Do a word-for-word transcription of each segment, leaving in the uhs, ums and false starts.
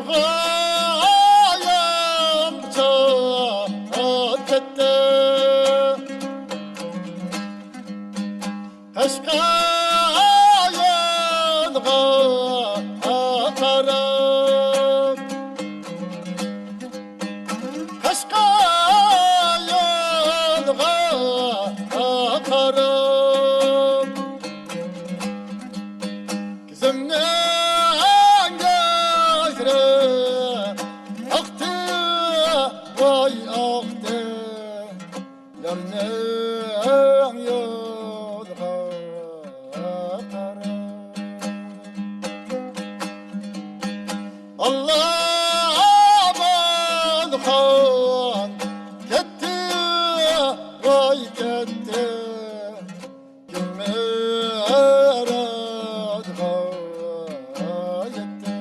غايەم چاپ كەتتى. قەشقەر يولغا قاراپ، قەشقەر يولغا قاراپ، كۆزۈمنىڭ ياشلىرى ئاقتى، ۋاي ئاقتى. يارنىڭ يولىغا قاراپ، ئاللامانخان كەتتى، ۋاي كەتتى. گۈلمىراتقا يەتتى.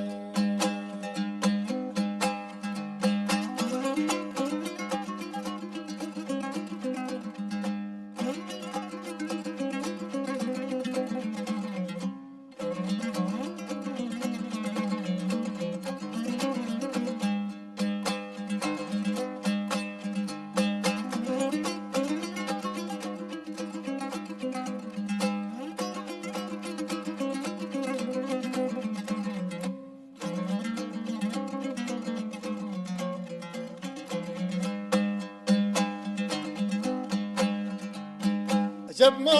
ئەجەبمۇ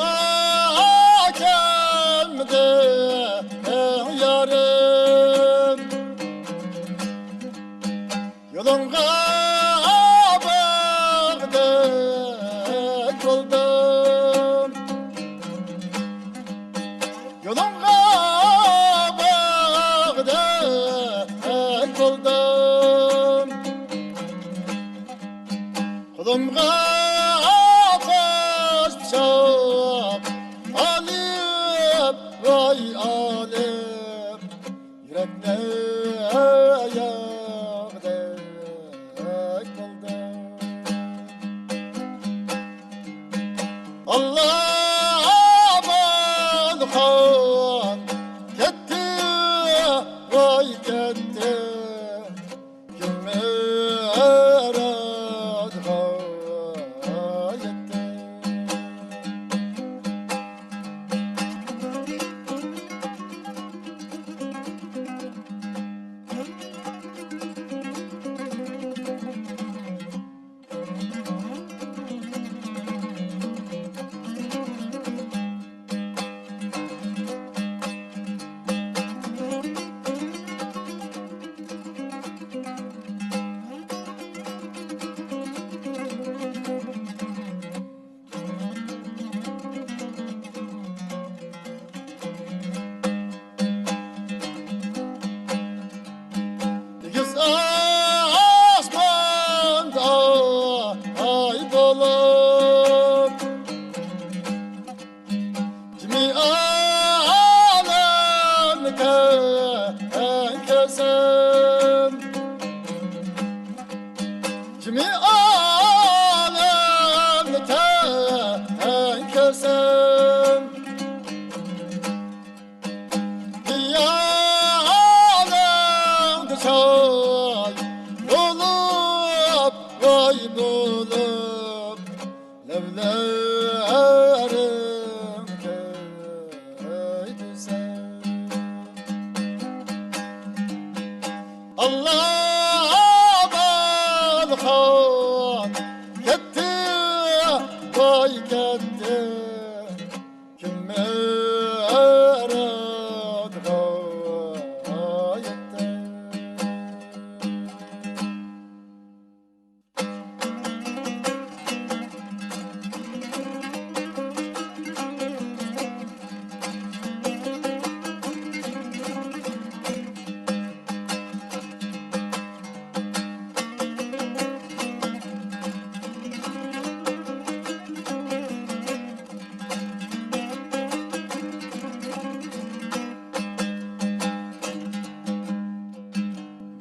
كەلمىدى يارىم. يولۇڭغا باغدەك بولدۇم. يولۇڭغا باغدەك بولدۇم. قولۇمغا قاش پىچاق ئالىپ، ۋاي ئالىپ، يۈرەكنى ياغدەك قىلدىم. ئاللامانخان كەتتى، ۋاي كەتتى. گۈلمىراتقا يەتتى. ئېگىز ئاسماندا ئاي بولۇپ، جىمى ئالەمنى كەڭ كۆرسەم، جىمى ئالەمنى كەڭ كۆرسەم، خىيالىڭدا چاي بولۇپ، ۋاي بولۇپ، لەۋلىرىڭ كۆيدۈرسەم. ئاللامانخان كەتتى، ۋاي كەتتى. گۈلمىراتقا يەتتى.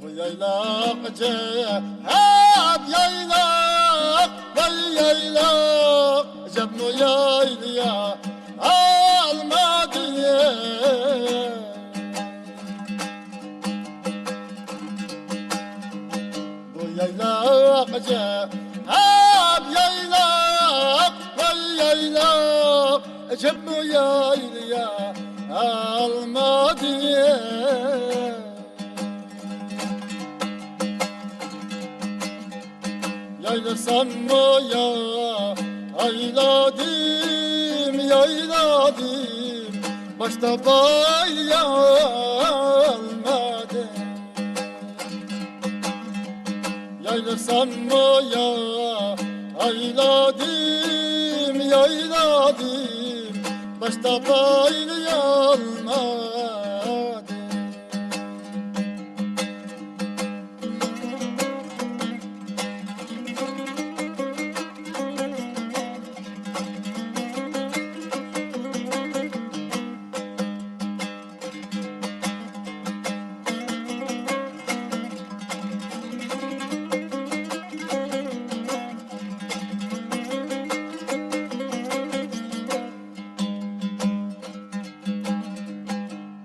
بۇ يايلاق ئەجەب يايلاق، ۋاي يايلاق، ئەجەبمۇ يايلىيا ئالما دېيىم. ھەپ يايلاق، ۋاي يايلاق، ئەجەبمۇ يايلىيالمىدى. يايلىساممۇ يايلادىم، يايلادىم، باشتا بايلىيالمىدىم. يايلىساممۇ يايلادىم، يايلادىم، باشتا بايلىيالمىدىم.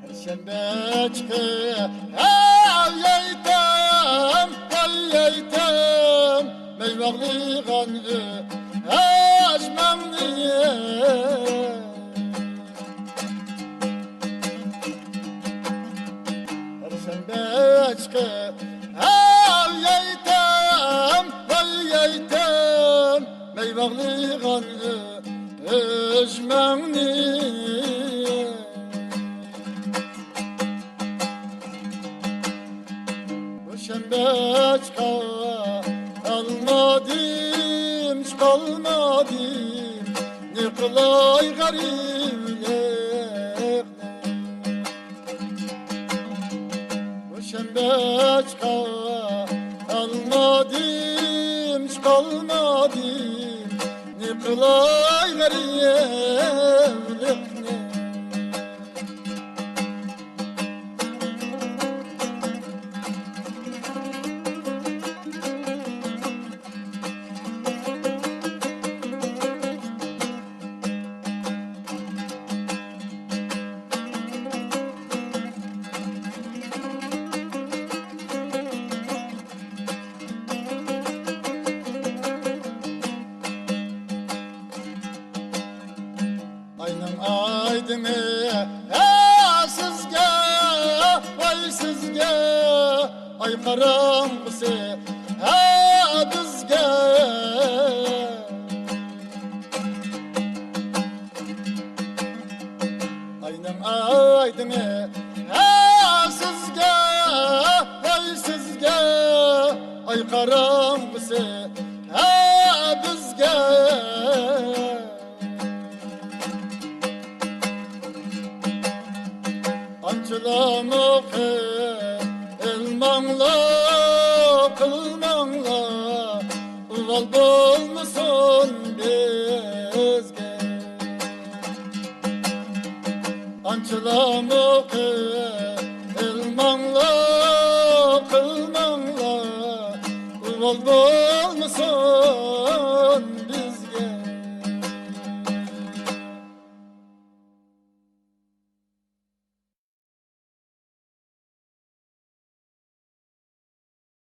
پەيشەنبە چىقىپ، ھەي يەيتەم، ھەي يەيتەم، مەي باغلىغان ئۆزۈمنى. پەيشەنبە چىقىپ، ھەي يەيتەم، ھەي يەيتەم، مەي باغلىغان ئۆزۈمنى. شەنبە چىقالمىدىم، چىقالمىدىم، نېقىلاي غەرىبلىكنى. شەنبە چىقالمىدىم، چىقالمىدىم، نېقىلاي غەرىبلىكنى. ئاينىڭ ئايدىڭى، ھە، سىزگە، ۋاي سىزگە، ئاي قاراڭغۇسى، ھە، بىزگە. ئاينىڭ ئايدىڭى، ھە، سىزگە، ۋاي سىزگە، ئاي قاراڭغۇسى، ھە، بىزگە. ئانچىلارمۇ قىلماڭلار، قىلماڭلار، ئۇۋال بولمىسۇن بىزگە. ئانچىلارمۇ قىلماڭلار، قىلماڭلار، ئۇۋال بول-